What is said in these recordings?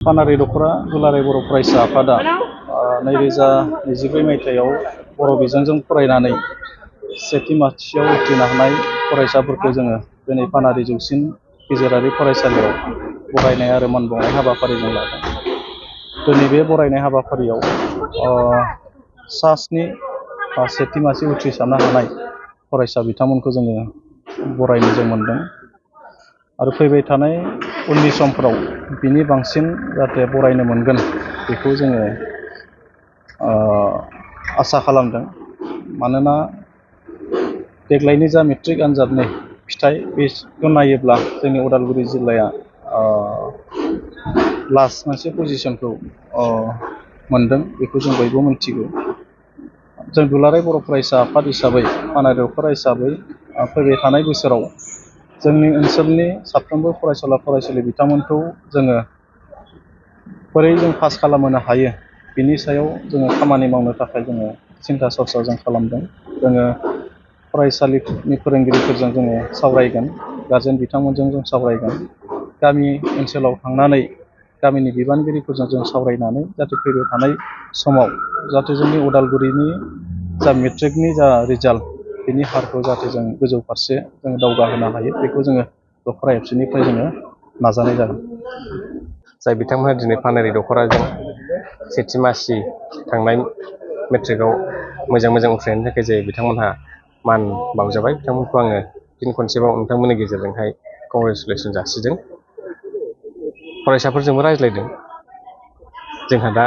पानारि दख'रा दुलाराय बर' फरायसा आफादा 2024 मायथाइयाव बर' बिजोंजों फरायनानै सेथि मासियाव उथ्रिनो हानाय फरायसाफोरखौ जोङो दिनै पानारि जौसिन गेजेरारि फरायसालियाव बरायनाय आरो मान बावनाय हाबाफारिजों लादों। दिनै बे बरायनाय हाबाफारियाव सा 7 सेथि मासि उथ्रिसारनो हानाय फरायसा बिथांमोनखौ जोङो बरायनो जों मोनदों आरो फैबाय थानाय उननि समफोराव बिनि बांसिन जाहाथे बरायनो मोनगोन बेखौ जोङो आसा खालामदों। मानोना देग्लायनि जा मेट्रिक आनजादनि फिथाइ बेखौ नायोब्ला जोंनि उदालगुरि जिल्लाया लास्ट मोनसे पजिसनखौ मोनदों, बेखौ जों बयबो मिथिगौ। जों दुलाराय बर' फरायसा आफाद हिसाबै पानारि दख'रा हिसाबै फैबाय थानाय बोसोराव जोंनि ओनसोलनि साफ्रोमबो फरायसुला फरायसुलि बिथांमोनखौ जोङो बोरै जों पास खालामहोनो हायो बिनि सायाव जोङो खामानि मावनो थाखाय जोङो सिन्था सरसा जों खालामदों। जोङो फरायसालिनि फोरोंगिरिफोरजों जोङो सावरायगोन, गारजेन बिथांमोनजों जों सावरायगोन, गामि ओनसोलाव थांनानै गामिनि बिबानगिरिफोरजों जों सावरायनानै जाहाथे फैबाय थानाय समाव जाहाथे जोंनि उदालगुरिनि जा मेट्रिकनि जा रिजाल्ट बिनि हारखौ जाहाथे जों गोजौ फारसे जों दावगाहोनो हायो, बेखौ जोङो दख'रा एबसुनिफ्राय जोङो नाजानाय जागोन। जाय बिथांमोनहा दिनै पानारि दख'राजों सेथि मासि थांनाय मेट्रिकआव मोजां उथ्रिनायनि थाखाय जाय बिथांमोनहा मान बावजाबाय, बिथांमोनखौ आङो फिन खनसेबाव नोंथांमोननि गेजेरजोंहाय कंग्रेसुलेसन जासिदों। फरायसाफोरजोंबो रायज्लायदों। जोंहा दा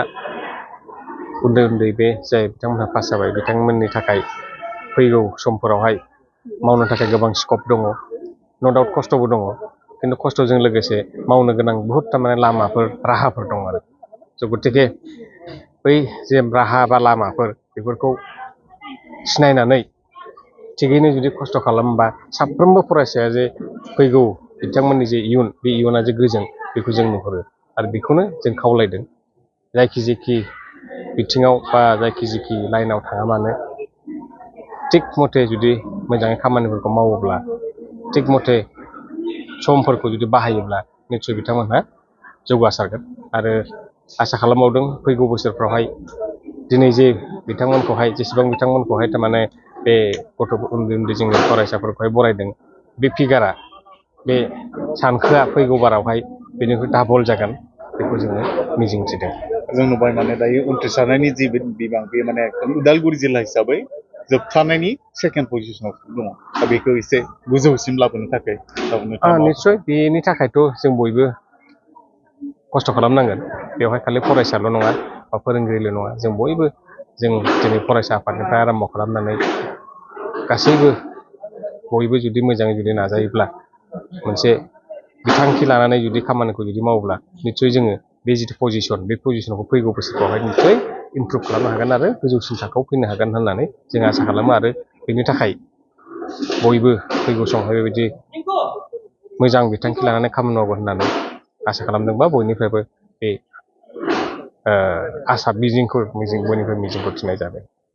उन्दै बे जाय बिथांमोनहा पास जाबाय बिथांमोननि थाखाय फैगौ समफोरावहाय मावनो थाखाय गोबां स्कप दङ। न' डाउट खस्थ'बो दङ, खिन्थु खस्थ'जों लोगोसे मावनो गोनां बहुद थारमाने राहाफोर दं आरो। स' गतिके बै जे राहा बा लामाफोर बेफोरखौ सिनायनानै थिगैनो जुदि खस्थ' खालामोबा साफ्रोमबो फरायसाया जे फैगौ बिथांमोननि जे इयुन, बे इयुना जे गोजों बेखौ जों नुहुरो आरो बेखौनो जों खावलायदों। जायखि बिथिङाव बा जायखि लाइनाव थाङा मानो थिग मथे जुदि मोजाङै खामानिफोरखौ मावोब्ला, थिग मथे समफोरखौ जुदि बाहायोब्ला निस्सय बिथांमोनहा जौगासारगोन। आरो आसा खालामबावदों फैगौ बोसोरफ्रावहाय दिनै जे बिथांमोनखौहाय जेसेबां बिथांमोनखौहाय थारमाने बे गथ'फोर उन्दै जोंनि फरायसाफोरखौहाय बरायदों, बे फिगारा, बे सानखोआ फैगौ बारावहाय बेनिख्रुइ डाबल जागोन, बेखौ जोङो मिजिंथिदों। जों नुबाय माने दायो उथ्रिसारनायनि जि बिबां बे माने उदालगुरि जिल्ला हिसाबै जोबथारनायनि सेकेन्ड पजिसनाव दङ। दा बेखौ एसे गोजौसिम लाबोनो थाखाय निस्सय बेनि थाखायथ' जों बयबो खस्थ' खालामनांगोन। बेवहाय खालि फरायसाल' नङा बा फोरोंगिरिल' नङा, जों बयबो जों दिनै फरायसा आफादनिफ्राय आराम्भ' खालामनानै गासैबो बयबो जुदि मोजाङै जुदि नाजायोब्ला, मोनसे बिथांखि लानानै जुदि खामानिखौ जुदि मावोब्ला निस्सय जोङो बे जिथु पजिसन, बे पजिसनखौ फैगौ बोसोरफ्रावहाय निस्सय इमप्रुभ खालामनो हागोन आरो गोजौसिन थाखोआव फैनो हागोन होननानै जों आसा खालामो। आरो बेनि थाखाय बयबो फैगौ समावहाय बेबायदि मोजां बिथांखि लानानै खामानि मावगोन होननानै आसा खालामदोंबा बयनिफ्रायबो बे आसा बयनिफ्राय मिजिंखौ थिनाय जाबाय।